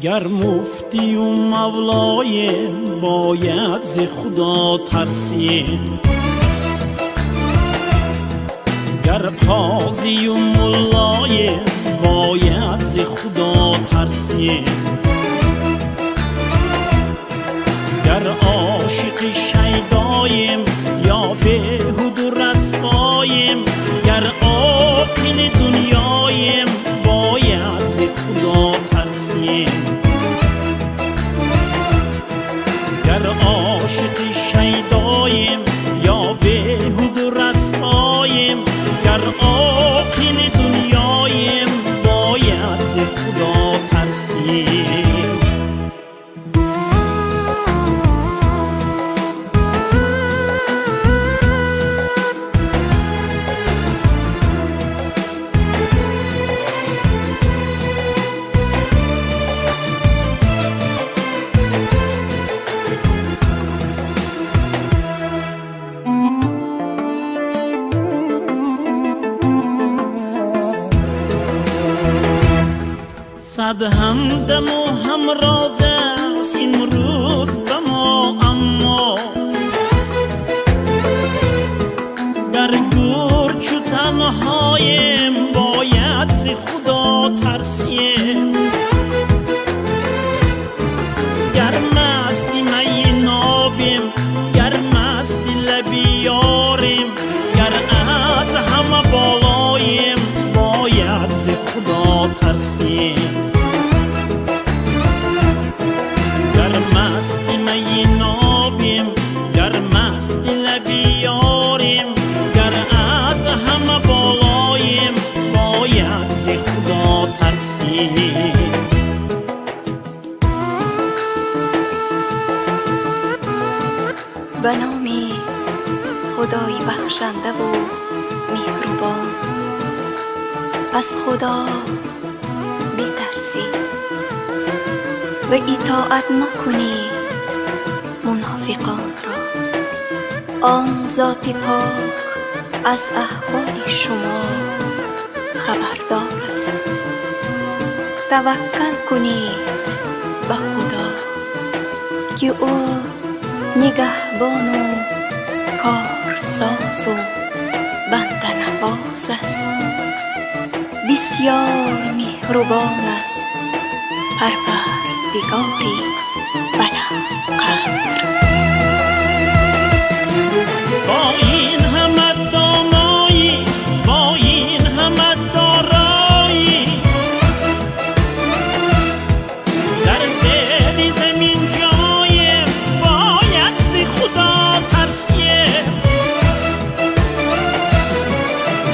Гар муфтию мавлоем, бояд зи Худо тарсем. Гар қозию муллоем, бояд зи Худо тарсем. Гар ошиқи шайдоем, ё беҳуду расвоем, гар оқили дунёем, бояд зи Худо тарсем. Гар ошиқи шайдоем, ё беҳуду расвоем, гар оқили дунёем, бояд зи Худо тарсем. Сад ҳамдаму ҳамроз аст имрӯз ба мо, аммо дар гӯр чу танҳоем, бояд зи Худо тарсем. Гар масти майи нобем, гар масти лаби ёрем, гар аз ҳама болоем, бояд зи Худо тарсем. Гар масти майи нобем, гар масти лаби ёрем, гар аз ҳама болоем, бояд зи Худо тарсем. Ба номи Худои бахшандаву меҳрубон, аз Худо битарсед ва итоат накунед мунофиқонро. Он зоти пок аз аҳволи шумо хабардор аст. Таваккал кунед ба Худо, ки ӯ нигаҳбону корсозу банданавоз аст. Бисёр меҳрубон аст Парвардигори баландқадр. Бо ин ҳама доноӣ, бо ин ҳама дороӣ, дар зери замин ҷоем, бояд зи Худо тарсем.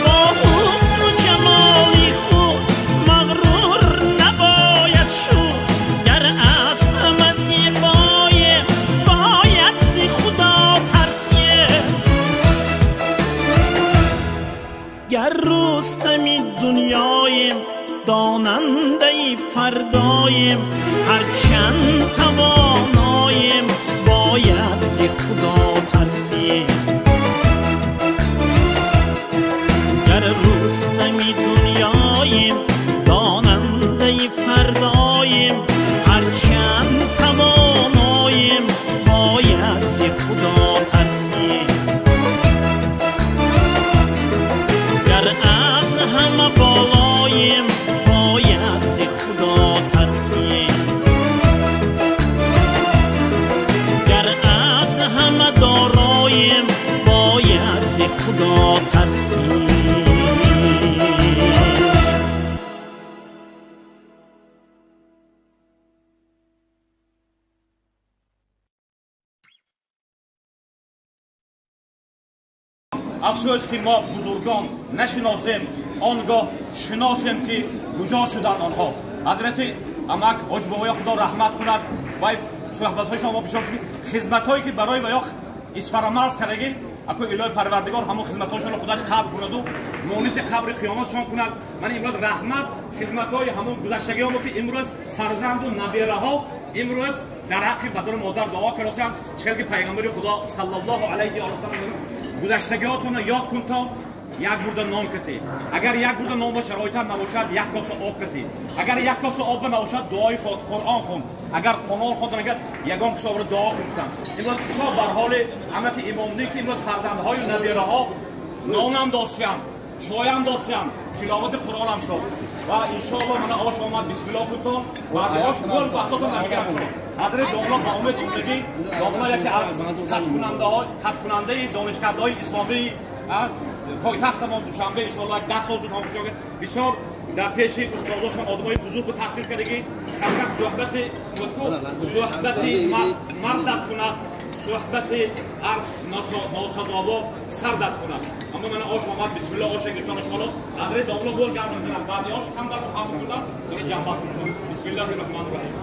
Бо ҳусну ҷамоли худ мағрур набояд шуд, гар аз ҳама зебоем, бояд зи Худо тарсем. Гар рустами дунёем, донандаи фардоем, ҳарчанд тавоноем, бояд зи Худо тарсем. Гар рустами дунёем, донандаи фардоем, ҳарчанд тавоноем, бояд зи Худо тарсем. Гар аз ҳама болоем, бояд зи Худо тарсем. Гар аз ҳама дороем, бояд зи Худо тарсем. Афсӯс ки мо бузургон нашиносем, он гоҳ шиносем ки куҷо шуданд онҳо. Ҳазрати амак ҳоҷибобоя Худо раҳмат кунад, вай суҳбатҳои шумо бисёр шуд, хизматҳое ки барои ваё исфарамарз кардагӣ, ако илоҳи Парвардигор ҳамон хизматҳошонро худаш қабр кунаду муниси қабри қиёматшон кунад. Ман имрӯз раҳмат хизматҳои ҳамон гузаштагиҳомо ки имрӯз фарзанду набераҳо имрӯз дар ҳаққи падару модар дуо кардосанд, чӣ хел ки пайғамбари Худо саллаллоҳу алайҳи ва саллам гузаштагиҳотонро ёд кунтон, як бурда нон кати. Агар як бурда нон ба шароитат набошад, як коса об кати. Агар як коса об набошад, дуои Қуръон хон. Агар Қуръон хондан агар ягон касовро дуо кун гуфтанд. Имрӯз хушо бар ҳоли амати имомдин ки имрӯз фарзандҳою набираҳо нонам досиянд, чоям досиянд, тиловати Қуръонам сохт. Ва иншоалло мана ош омад, бисмиллоҳ кунтон. Баъди ош гул вақтотон намегирам шумо. Ҳазрати домла ба умед умдагӣ, домла яке аз хаткунандаи донишкадаҳои исломии пойтахтамон Душанбе, иншоалло 10 сол шуд ҳам куҷо бисёр дар пеши устодошон одамои бузург бу таҳсил кардагӣ, камкам суҳбати мардат кунад, суҳбати ҳар носазовор сардат кунад. Аммо мана ош омад, бисмиллоҳ оша гирифтон иншоалло. Ҳазрати домла гул гап мезанад. Баъди ош кам дар ҳам кунад, ҷамъбаст мекунад. Бисмиллоҳи раҳмони раҳим.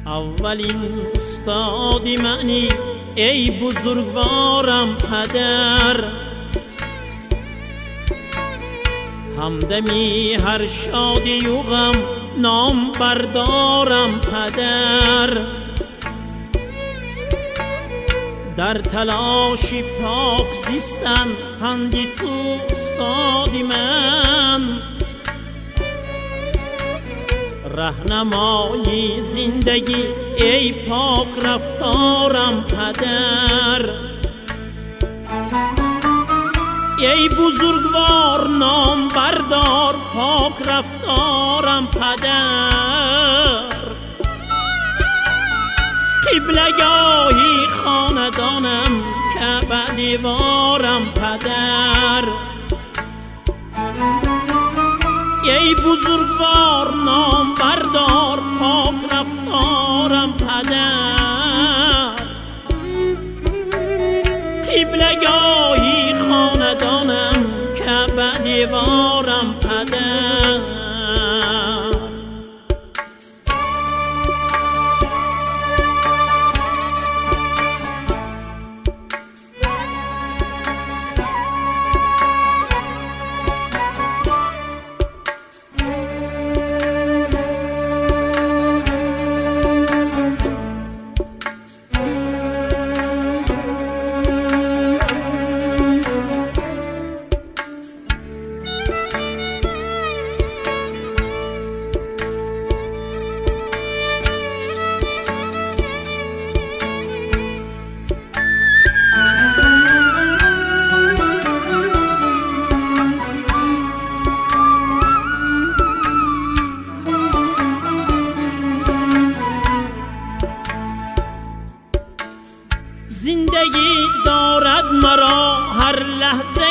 اولین استادی معنی ای بزرگوارم پدر، همدمی هر شادی و غم نام بردارم پدر. در تلاش پاک زیستن پندی تو استادی من، رهنمای زندگی ای پاک رفتارم پدر. ای بزرگوار نام بردار پاک رفتارم پدر. قبلگاهی خاندانم کعبه دیوارم پدر. ای بزرگوار نام بردار پاک رفتارم پدر. قبلگاهی خاندانم کعبه دیوارم پدر. زندگی دارد مرا هر لحظه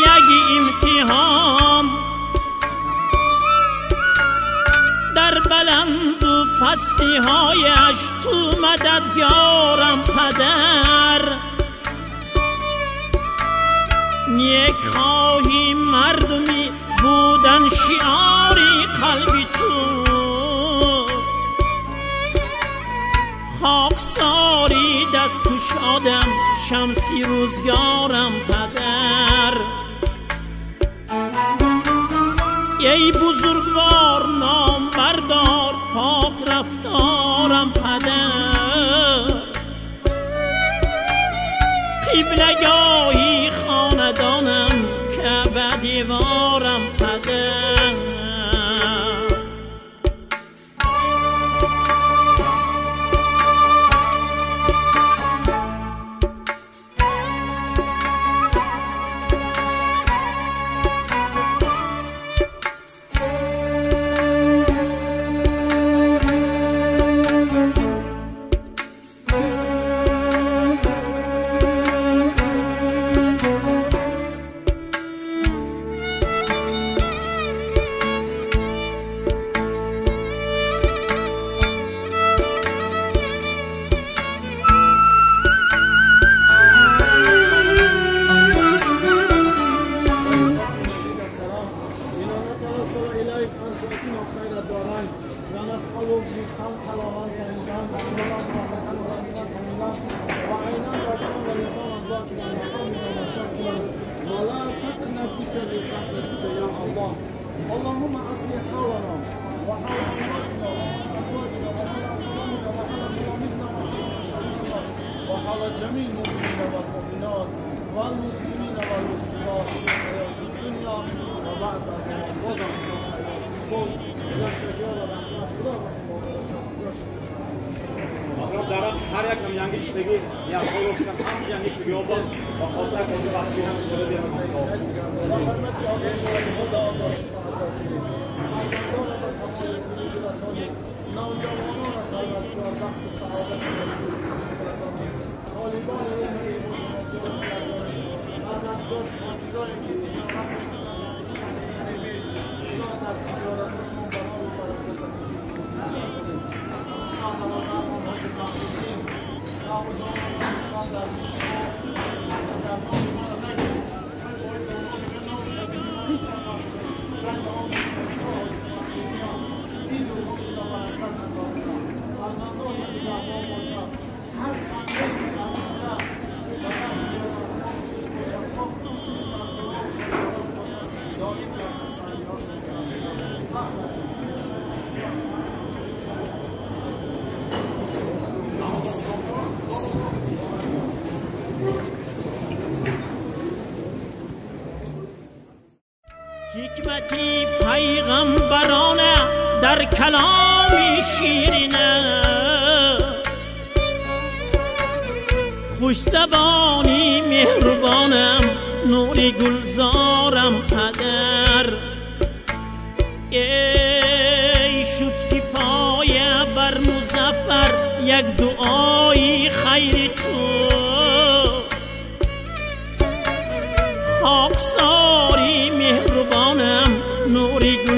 یک امتحان، در بلند و پستی هایش تو مددگارم پدر. نیک خواهی مردمی بودن شعاری قلبی تو، خاکساری دست کشادم شمسی روزگارم پدر. ای بزرگوار نام بردار پاک رفتارم پدر. قبلگاهی خاندانم کعبه دیوار نتوسل إليك أن تؤتنا خير الدارين ونسألك كلاما طيبا وعملا صالحا ورزقا طيبا وعينا راضيا ولسانا ذاكرا وقلبا شاكرا ولا تقنطك من رحمتك يا الله. اللهم أصلح حالنا وحال أولادنا وحال أزواجنا وحال أقوامنا وحال تلاميذنا وحال مشايخنا وحال جميع المؤمنين والمؤمنات والمسلمين والمسلمات في حياة الدنيا وبعد الموت. هر یک yangi ishligi niyatga o'xshab ham yangi ishligi obod va xotir qo'yib baxtli ham beraman. با حرمت آقای خدا باشید فرزندان را کمال برسانید، نوجوانان را پروردگار بخت سعادت نصیب، طالبان علم ایمان شناسان گردانید، پروردگار تاجرانی که تجارت خدا در تجارتشان بها و برکت نصیب کنید. خصوصا برادرمان حاج فخرالدین نوجوانان در پیش ما در نام ما را نگیرید. حکمتی پیغمبرانه در کلام شیرینه، خوش زبانی مهربانم نوری گلزارم پدر. ای شد کفایه بر مظفر یک دعای خیر تو، خاکساری مهربانم نوری گل